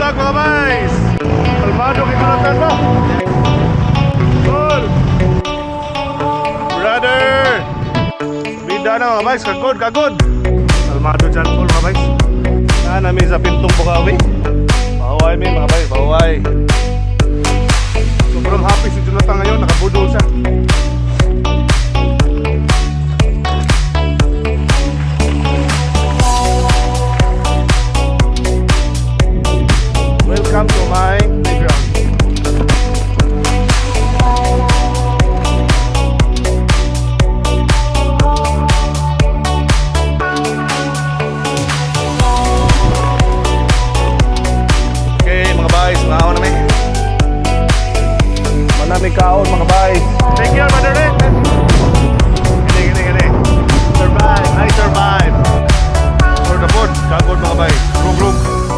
Vlog, mga bays. Kalmado kay Jonathan ba? Gol! Brother! Bida na, mga bays, kagod, kagod! Kalmado dyan po, mga bays. Naa na mi sa Pintong Bocaue. Pahuway mi, mga bays, pahuway. Sobrang happy si Jonathan ngayon, nakabudol siya. Welcome to my playground. Okay, mga bays, mga na mi. Manami kaon, mga bays.